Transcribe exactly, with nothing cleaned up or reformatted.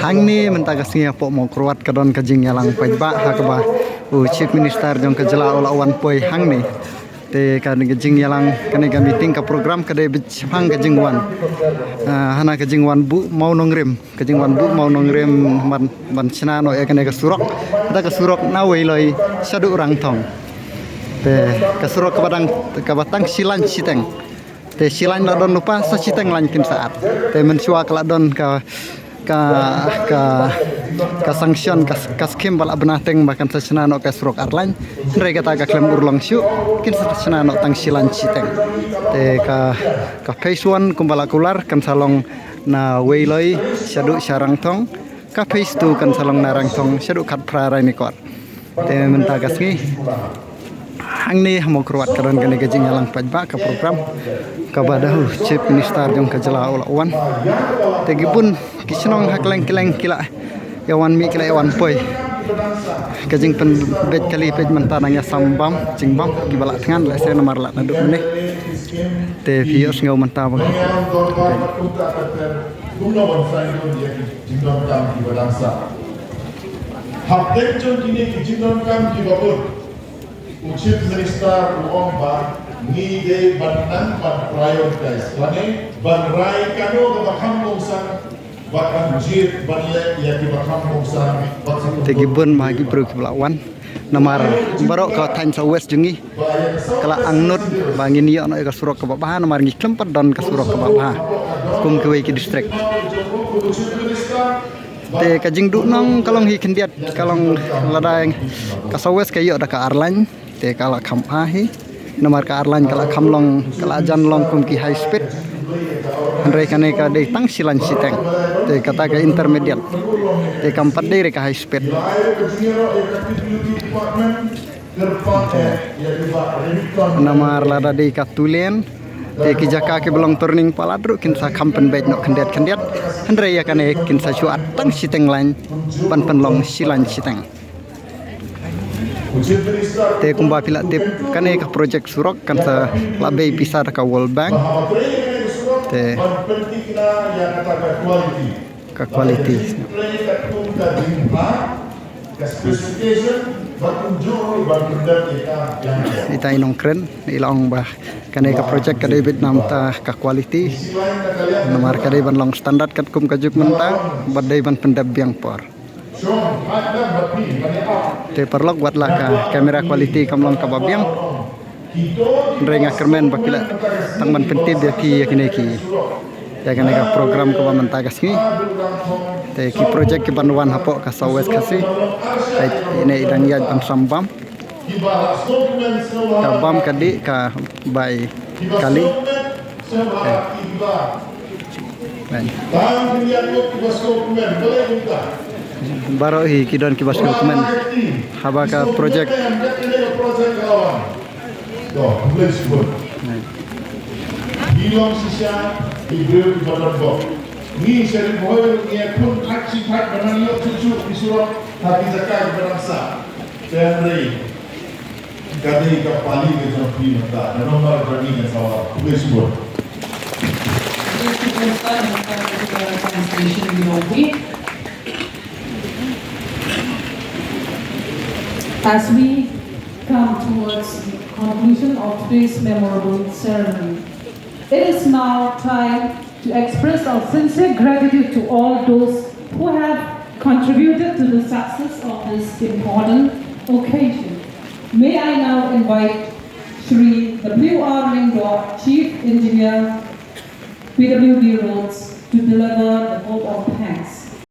Hangne mynta ka sngi hapoh Mawkyrwat ka don ka jingïalang paidbah ha kaba u Chief Minister jong ka jylla u la wan poi hangne. Te ka jingïalang kane ka meeting ka program ka dei bit shaphang ka jingwan, ah, hana ka jingwan buh mawnongrim, ka jingwan buh mawnongrim ban, ban shna noh ïa kane ka surok. Kata ka surok na Weiloi shaduh Rangthong. Te ka surok kaba dang, kaba tang shi lane shiteng. Te shi lane la don lypa, sa shiteng lane kin sa at. Te mynshuwa ka la don ka, ka, ka, ka sanction, ka, ka skim ba la bna teng ba kan sa shna noh ka surok ar lane. Hynrei kata ka khlem urlong shuh, kin sa shna noh tang shi lane shiteng. Te ka, ka phase one kumba la kular kan sa long na Weiloi shaduh sha Rangthong. Ka phase two kan sa long na Rangthong shaduh Khatphra Ranikor. Te mynta ka sngi hangne ha Mawkyrwat ka don kane ka jingïalang paidbah ka program kaba da u Chief Minister jong ka jylla u la wan. Te ki bun ki shnong ha kylleng kylleng ki la ïa wan mih, ki la ïa wan poi. Ka jingpynbeit kali peit mynta nang ïa sam bam, jingbam kiba la thngan lehse namar la naduh mynne. Te phi ïohsngew mynta ba. Kumno ban saiñdur ïa ki jingdonkam kiba dang sah. Hapdeng jong kine ki jingdonkam kiba bun, u Chief Minister u ong ba ngi dei ban nang ban prioritize, lane ban rai kano kaba kham kongsan, bad ban jied ban leh ïa kiba kham kongsan bad sa. Te ki bun ma ki briew kiba la wan. Namar baroh ka thaiñ South West jong ngi ka la angnud ba ngin ïoh noh ïa ka surok kaba bha, namar ngi khlem pat don ka surok kaba bha kum kiwei ki district. Te ka jingduhnong ka long hi khyndiat, ka long lada ka South West ka ïoh da ka ar lane, te ka la kham bha hi. Namar ka ar lane ka la kham long, ka la jan long kum ki high speed. Hynrei kane ka dei tang shi lane shiteng. Te kata ka intermediate. Te kam pat dei re ka high speed. Namar lada dei ka two lane, te ki jaka kiba long turning palat ruh kin sa kham pynbeit noh khyndiat khyndiat. Hynrei ïa kane kin sa shu at tang shiteng lane ban pynlong shi lane shiteng. Te kumba phi la tip, kane ka project surok kan sa la bei pisa da ka World Bank. Te ka quality. Ita i nongkren i la ong ba kane ka project ka dei beit namar ka quality. Namar ka dei ban long standard katkum ka juk mynta, bad dei ban pyndep biang por. Te paralok, wat la ka camera quality kam long kaba biang, hynrei nga kyrmen ba phi la tang ban pyntip ïa phi ïa kine ki, ïa kane ka program kaba mynta ka sngi. Te ki project kiban wan hapoh ka South West Khasi. Ai, ine i dang ïaid ban sam bam. Ka bam ka dih ka bai kali. Baroh hi ki don kiba sngewkmen haba ka project. Ngi sha Ri Bhoi ngi ïakhun thak shi thak ba nang ïoh shuh shuh ki surok ha ki jaka kiba nang sah. Te hynrei ka dei ka pali ka jong phi mynta, ka nombar ka dei ka sawa. Khublei shibun. As we come towards the conclusion of today's memorable ceremony, it is now time to express our sincere gratitude to all those who have contributed to the success of this important occasion. May I now invite Shri W R Lyngdoh, Chief Engineer, P W D Roads, to deliver the vote of thanks.